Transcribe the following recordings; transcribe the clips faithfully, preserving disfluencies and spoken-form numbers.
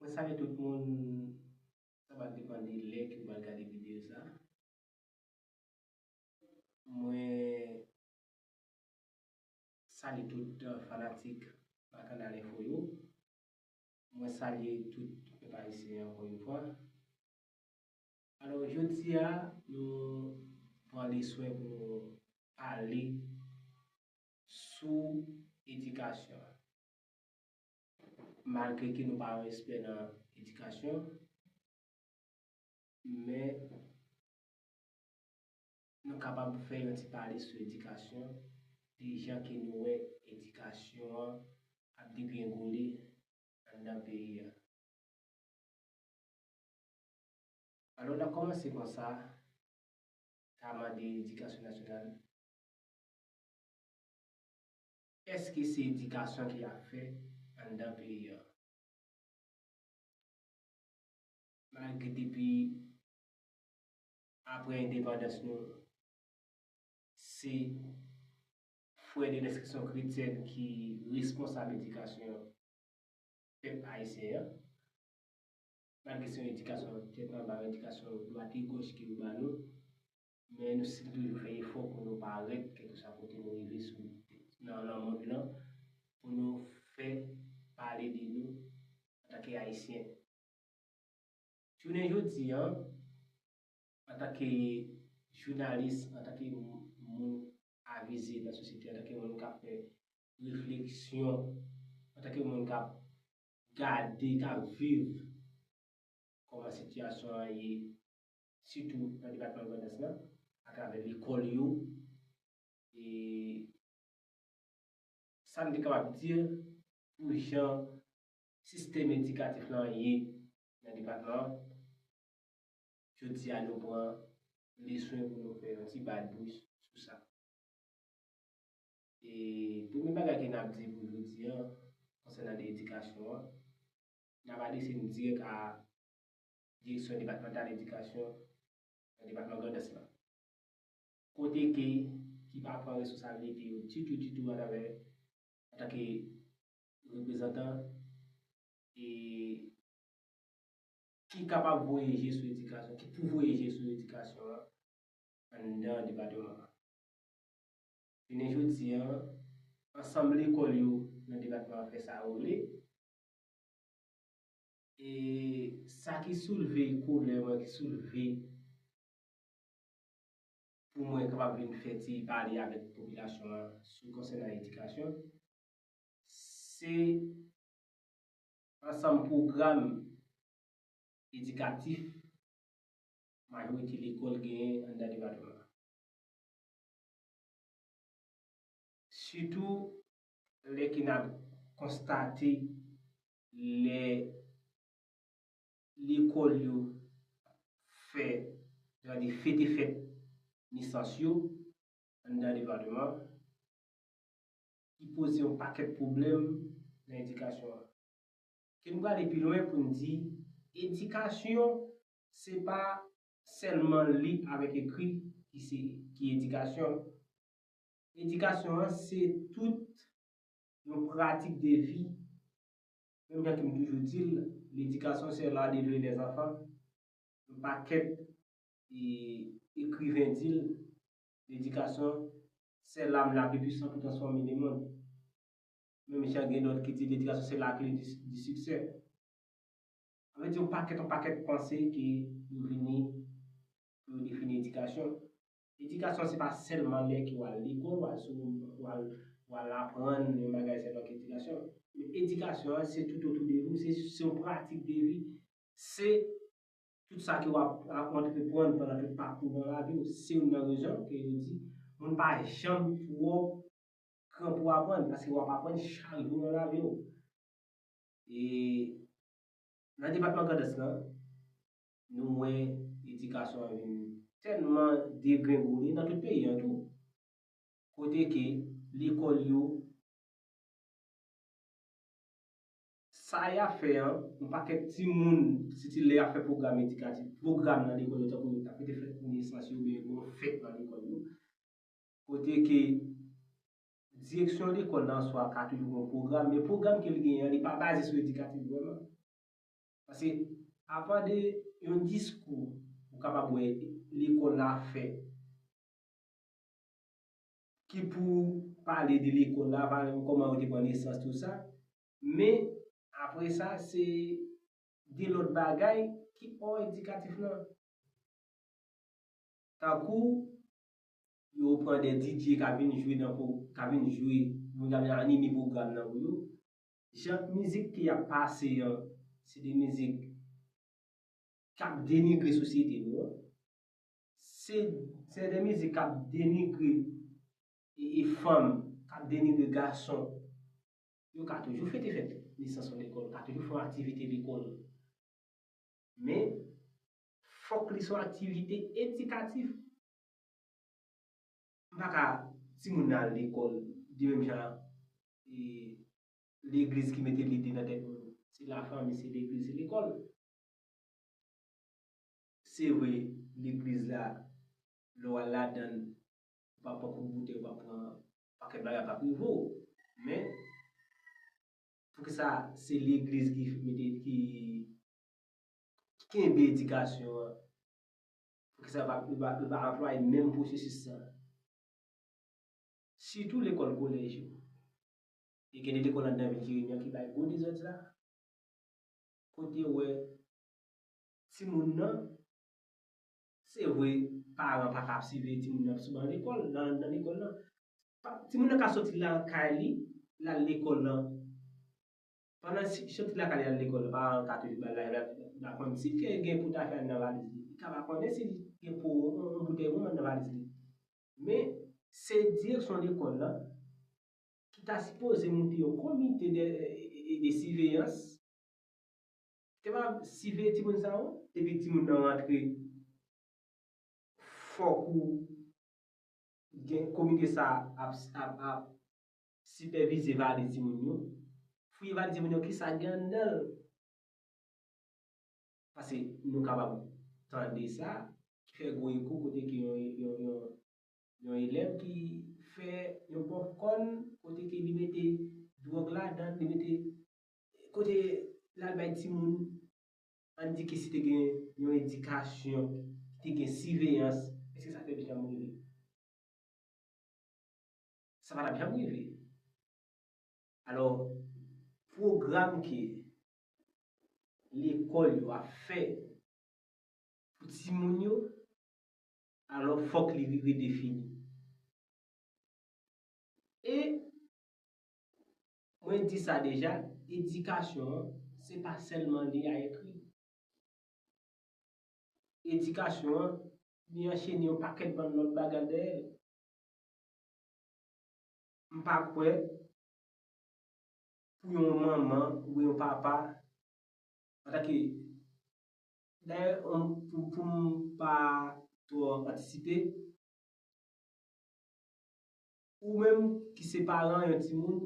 Mwen salye tout moun, sa va depann de lè ke w pral gade videyo sa. Mwen salye tout, euh, fanatik Makanal Enfo yo. Mwen salye tout pèp ayisyen an ankò yon fwa. Alò, jodi a, nou pran leswen pou nou pale sou edikasyon. Malgre ke nou pa yon ekspè nan edikasyon, men nou kapab fè yon ti pale sou edikasyon, de jan ke nou wè edikasyon an ap degrengole anndan peyi a. Alò, n ap kòmanse konsa, ta mande edikasyon nasyonal, èske se edikasyon ki ap fè anndan peyi a? Malgre depi apre endepandans nou, se frè de lenskripsyon kretyèn ki responsab edikasyon pèp ayisyen an. Malgre se yon edikasyon tèt anba, yon edikasyon dwat e gòch ke yo ba nou, men nou still toujou fè efò pou nou parèt, kèlkeswa kote nou rive sou, nan, nan mond lan, pou nou fè pale de nou antanke Ayisyen. Jounen jodi a, antanke jounalis, antanke moun avize nan sosyete, antanke moun k ap fè refleksyon, antanke moun k ap gade, k ap viv kòman sitiyasyon an ye, sitou nan depatman Grandans lan, atravè lekòl yo, e sa n te kapab di pou jan sistèm edikatif lan ye nan depatman an. Jodi a, nou pran leswen pou nou fè yon ti badbouch sou sa. E premye bagay ke n ap di pou jodi a, konsènan de edikasyon an, n ap adrese n dirèk a Direksyon Depatmantal Edikasyon nan depatman Grandans lan. Kote ke, ki pa pran responsabilite yo ditou, ditou atravè, antanke reprezantan, e ki kapab voye je sou edikasyon, ki pou voye je sou edikasyon an anndan depatman an. Jounen jodi a, ansanm lekòl yo nan depatman an fè sa yo vle. E sa ki soulve kolè mwen, ki soulve pou mwen kapab vin fè ti pale avèk popilasyon an sou konsènan edikasyon, se ansanm pwogram edikatif majorite lekòl genyen anndan depatman an. Sitou lè ke n ap konstate lè lekòl yo fè, sa vle di fete fèt nesans yo anndan depatman an, ki poze yon pakèt pwoblèm nan edikasyon an. Ke n prale pi lwen pou n di, edikasyon, se pa sèlman li avèk ekri ki se, ki edikasyon. Edikasyon an, se tout yon pratik de vi. Menm jan ke m toujou di l, l'éducation, c'est l'art d'élever les enfants. Yon pakèt e, ekriven di l, l'éducation, c'est l'arme la plus puissante pour transformer le monde. Menm jan gen dòt ki di l'éducation, c'est la clé du, du succès. Sa vle di yon pakèt, yon pakèt panse ke yo vini pou yo defini edikasyon. Edikasyon, se pa sèlman lè ke w al lekòl, w al sou, w al, w al aprann yon bagay, se donk edikasyon. Men edikasyon an, se tout otou de ou, se, se yon pratik de vi. Se tout sa ke w ap, ap antreprann pandan tout pakou nan lavi w. Se youn nan rezon ke yo di, moun pa janm twò gran pou aprann, paske w ap aprann chak jou nan lavi w. E nan depatman Grandans lan, nou wè edikasyon an vin tèlman degrengole nan tout peyi an tou. Kote ke lekòl yo, sa y ap fè an, yon pakèt timoun, sitou lè y ap fè pwogram edikatif, pwogram nan lekòl yo, tankou yo t ap mete fèt nesans yo, oubyen yo gen yon fèt nan lekòl yo. Kote ke direksyon lekòl nan swa ka toujou gen yon pwogram, men pwogram ke l genyen an, li pa baze sou edikatif vrèman. Paske apa de yon diskou ou kapab wè lekòl la fè ki pou pale de lekòl la, pale kòman yo te pran nesans, tou sa. Men apre sa, se de lòt bagay ki hors edikatif lan. Tankou yo pran de D J k ap vin jwe nan pro-, k ap vin jwe, moun k ap vin anime pwogram nan pou yo. Jan mizik ke y ap pase an, se de mizik k ap denigre sosyete nou an. Se, se de mizik k ap denigre e, e fanm, k ap denigre gason. Yo ka toujou fete fèt nesans an lekòl, ka toujou fè yon aktivite lekòl. Men, fòk li se yon aktivite edikatif. M pa ka, timoun nan al lekòl, de menm jan, e, legliz ki mete lide nan tèt moun. Se lafanmi, se legliz, se lekòl. Se vre, legliz la, lè w al ladan l, ou p ap pran kout boutèy, ou p ap pran pakèt bagay, p ap rive w. Men, poukisa se legliz ki mete, ki, ki kenbe edikasyon an? Poukisa yo pa, yo pa, yo pa anplwaye menm pwosesis sa? Sitou lekòl kolèj yo. E gen de lekòl anndan vil Jeremi an ki bay gwo dezòd sa. Kote w wè timoun nan, se vre, paran pa ka ap siveye timoun nan souvan lekòl, nan, nan lekòl nan. Pa, timoun nan ka soti lakay li, l al lekòl nan. Pandan si, soti lakay li al lekòl, paran ka toujou ba l lajan, l ap, l ap konn si l gen, gen pou ta fè nan valiz li. Li ka pa konnen si l gen pou yon, yon boutèy wonn nan valiz li. Men, se direksyon lekòl la ki ta sipoze moute yon komite de, de siveyans, ki ta va siveye timoun sa yo, depi timoun nan rantre, fòk ou gen komite sa ap, ap, ap sipèvize valiz timoun yo, fouye valiz timoun yo, kisa gen anndan l. Paske nou kapab tande sa, ki fè gwo eko kote ke yon, yon, yon, yon elèv ki fè yon pòpkòn, kote ke li mete dwòg ladan, li mete, kote l al bay timoun, ann di ke si te gen yon edikasyon, ki te gen siveyans, èske sa te janm rive? Sa pa t ap janm rive. Alò, pwogram ke lekòl yo ap fè pou timoun yo, alò, fòk li redefini. E mwen di sa deja, edikasyon an, se pa sèlman li a ekri. Edikasyon an, li anchene yon pakèt bann lòt bagay dèyè l. M pa kwè pou yon manman ou yon papa, antanke, dayè, on, pou, pou m pa twò antisipe, ou menm ki se paran yon timoun,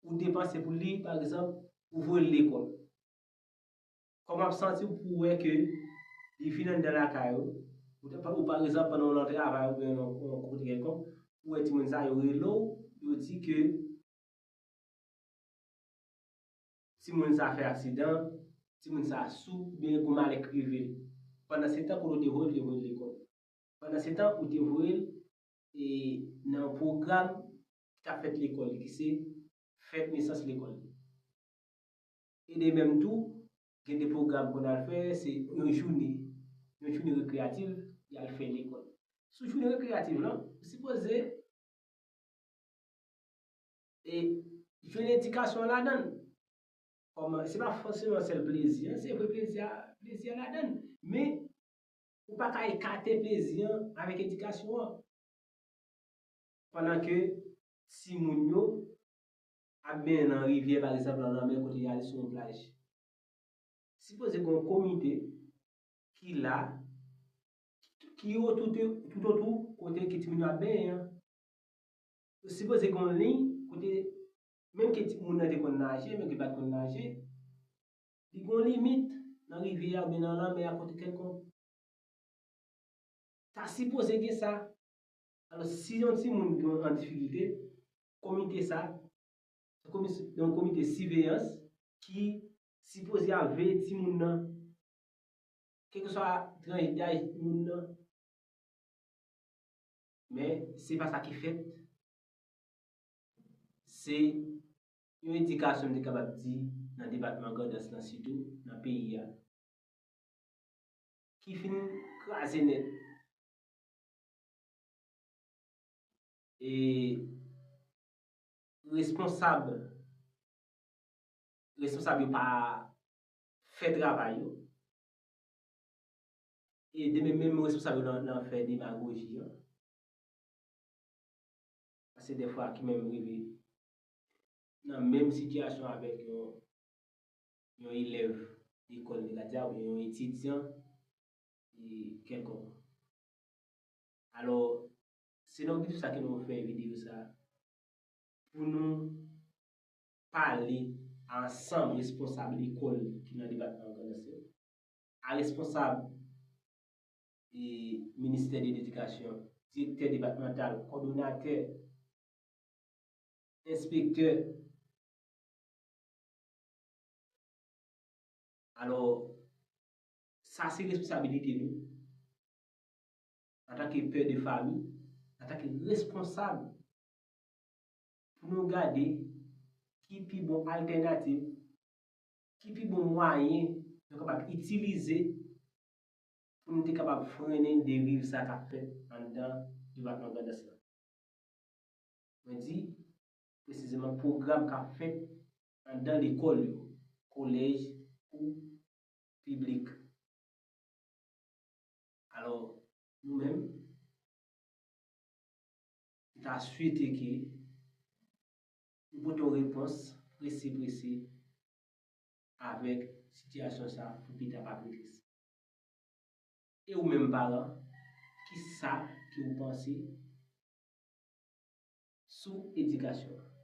ou depanse pou li, pa egzanp, ou voye l lekòl. Kòman w ap santi w pou w wè ke li vin anndan lakay ou, ou te, ou pa egzanp pandan w nan travay oubyen nan yon kote kèlkonk, ou wè timoun sa yo rele w, yo di ke timoun sa fè aksidan, timoun sa sou, oubyen gon malè k rive l. Pandan se tan, kote w te voye l, te voye l lekòl. Pandan se tan, ou te voye l, e, nan yon pwogram ki t ap fèt lekòl li, ki se fèt nesans lekòl li. E de menm tou, gen de pwogram pou n al fè, se yon jounen, yon jounen rekreyatif, y al fè lekòl. Sou jounen rekreyatif lan, ou sipoze, e, jwenn edikasyon ladan l. Kòman, se pa fòseman sèl plezi an, se vre plezi a, plezi a ladan l. Men, ou pa ka ekate plezi an avèk edikasyon an. Pandan ke timoun yo ap benyen nan rivyè, pa egzanp, nan lanmè, kote y ale sou yon plaj. Sipoze gen yon komite ki la, ki otou, toutotou kote ke timoun yo ap benyen an. Sipoze gen yon liy kote, menm ke timoun nan te konn naje, menm ke li pa t konn naje, li gen yon limit nan rivyè a oubyen nan lanmè a, kote kèlkonk. Ta sipoze gen sa. Alò, si yon timoun gen an difikilte, komite sa, se komi-, se yon komite siveyans ki sipoze a veye timoun nan, kèlkeswa tranch daj timoun nan, men se pa sa ki fèt. Se yon edikasyon, m te kapab di, nan depatman Grandans lan sitou, nan peyi a, ki fin kraze nèt. E responsab, responsab yo pa fè travay yo. E de menm, menm responsab yo nan, nan fè demagoji an. Paske dèfwa ki menm rive nan menm sitiyasyon avèk yon, yon elèv lekòl, nou ka di, oubyen yon etidyan e kèlkonk. Alò, se nan objektif sa ke nou fè videyo sa, pou nou pale a ansanm responsab lekòl ki nan depatman Grandans yo, a responsab e ministè de ledikasyon, direktè depatmantal, kòdonatè, enspektè. Alò, sa se responsabilite nou, antanke pè de fami, antanke responsab, pou nou gade ki pi bon altènativ, ki pi bon mwayen nou kapab itilize pou nou te kapab frennen deriv sa k ap fèt anndan depatman Grandans lan. Mwen di presizeman pwogram k ap fèt anndan lekòl yo, kolèj kou piblik. Alò, nou menm, m ta swete ke nou pote yon repons prese prese avèk sitiyasyon sa pou pita pa pi tris. E ou menm paran, kisa ke w panse sou edikasyon an?